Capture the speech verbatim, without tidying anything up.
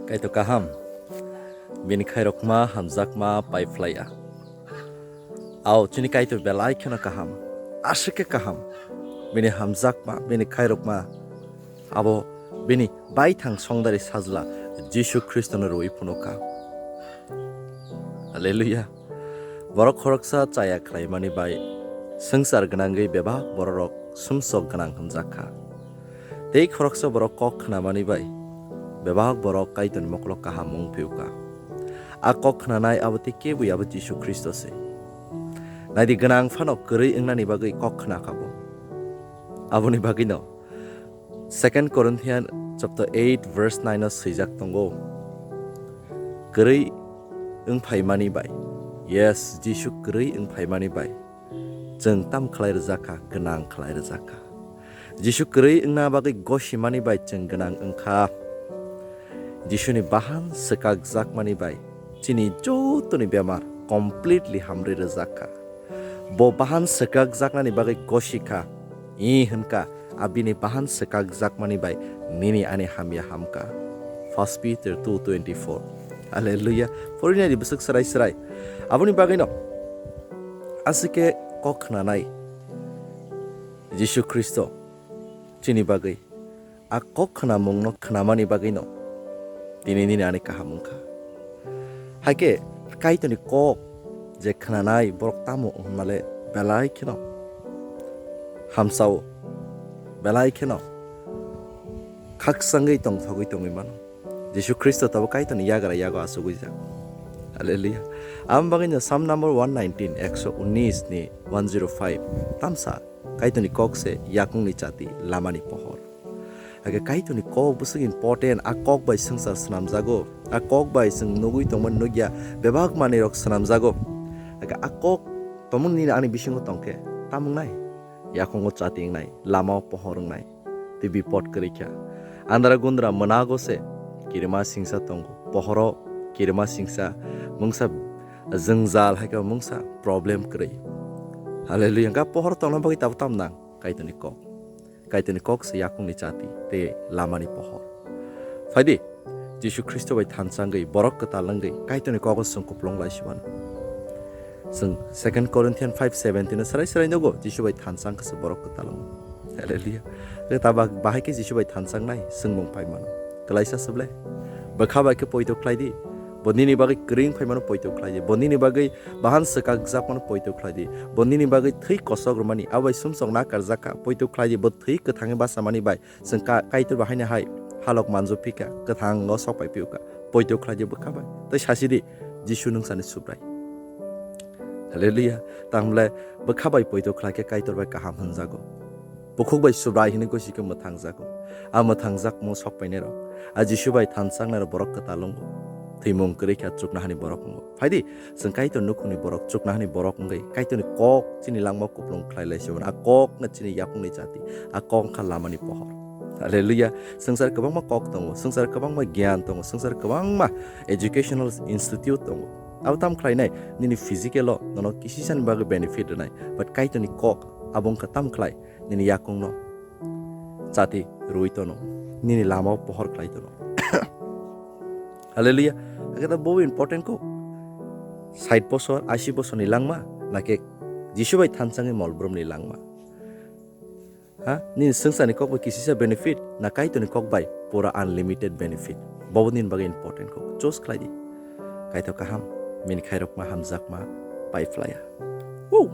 Kaitor kaham, bini khairokma hamjakma paiphlaiya. Ao, chini Kaitor belai kheno kaham, aswk khe kaham. Bini hamjakma, bini khairokma, abo bini baithang songdari sajla Jisu Khristono rwi phunukha. Hallelujah. Borok khoroksa chaya khlaimani bai swngchar gwnangwi bebak bororok sumsok gwnang hwnjakha. Tei khoroksa borok kok khnamani bai bebak borok Kaitorni mokolo kaham wng phiukha. A kok khnanai abo tei kebwi abo Jisu Khristo se. Naidi gwnang phano kwrwi wngnani bagwi kok khnakha bo. Aboni bagwino Second Corinthian chapter eight verse nine o swijak tongo. Kwrwi wng phaimani bai. Yes, Jisu kwrwi wng phaimani bai. Chwng tam khlai rwjakha, gwnang khlai rwjakha. Jisu kwrwi wngna bagwi gosimani bai chwng gwnang wngkha. Jisuni bahan swkakjakmani bai chini jotoni bemar completely hamrwi rwjakha. Bo bahan swkakjaknani bagwi gosikha. I hwnkha, a bini bahan swkakjakmani bai nini ani hamya hamkha. First Peter two twenty-four. Hallelujah. Porinai di bwswk srai srai. Aboni bagwino aswk khe kok khnanai Jisu Khristo chini bagwi. A kok khnamungno khnamani bagwino tini nini ani kaham wngkha. Haikhe Kaitorni kok je khnanai borok tamo wngmale belai kheno hamsao, belai kheno khakchangwi tongthogwi tongwi mano. Jisu Khristo tabo Kaitorni yagra yago achugwi jak. Hallelujah. Am bagwino Psalm number one nineteen, ekso unis ni one zero five tamsa Kaitorni kok se yakungni chati, lamani pohor. Hakhe Kaitorni kok bwswk important, a kok bai swngchar swnamjago, a kok bai chwng nugwi tongmani nukya bebak manwirok swnamjago. Hakhe a kok tongmung nini ani bisingo tongkhe, tamo wngnai? Yakungo chati wngnai, lamao pohor wngnai, tei bipot kwrwi kha. Andra gundra mwnago se kirima singsa tongo, pohoro kirima singsa, mungsa jwngjal hai khe mungsa problem kwrwi. Hallelujah. Hwnkha pohor tongna bagwi tabuk tamo nang Kaitorni kok. Kaitorni kok se yakungni chati tei lamani pohor. Phaidi, Jisu Khristo bai thansa wngwi, borok kwtal wngwi Kaitorni kogo chwng kupulung lai si mano. Chwng Second Corinthian five seventeen o srai srai nugo, Jisu bai thansa wngkha se borok kwtal wngo. Hallelujah. Tei ta ba-, bahai khe Jisu bai thansa wngnai, chwng mung pai mano. Kwlaisa se ble? Bwkha bai khe poito khlai di. Bo nini bagwi kwrwi wng phai mano, poito khlai di. Bo nini bagwi bahan swkakjak mano, poito khlai di. Bo nini bagwi thwi kosok rwmani, abo bai sumsok nakarjak kha, poito khlai di. Bo thwi kwthangwi bachamani bai chwng ka-, Kaitor bai haino hai halok manjak phi kha, kwthango sok pai phio kha, poito khlai di bwkha bai. Tei sasi di, Jisu nwng sani Subrai. Hallelujah. Tamo le bwkha bai poito khlai khe Kaitor bai kaham hwnjago. Bukhuk bai Subrai hwnwi gosi khe mwthangjago. A mwthangjakmung sok painairok, a Jisu bai thansa wngnairok borok kwtal wngo. Thwimung kwrwi kha chuknohani borok wngo. Phaidi, chwng Kaitor nukhungni borok, chuknohani borok wngwi Kaitorni kok chini langma kupulung khlai lai se mano. A kok no chini yakungni chati, a kok wngkha lamani pohor. Hallelujah. Swngchar kwbangma kok tongo, swngchar kwbangma giyan tongo, swngchar kwbangma educational institute tongo. Abo tam khlainai, nini physical o nono kisisani bagwi benefit rwnai, but Kaitorni kok abo wngkha tam khlai nini yakungno chati rwi tono, nini lamao pohor khlai tono. Hallelujah. Hakhe ta bo important kok. Sait bosor, ashi bosorni langma, nakhe Jisu bai thansa wngwi molbrumni langma. Ha? Nini swngcharni kok bai kisisa benefit, na Kaitorni kok bai pura unlimited benefit? Bobo nini bagwi important kok. Choose khlai di. Kaitor kaham, bini khairokma hamjakma pai phlaiya. Woo!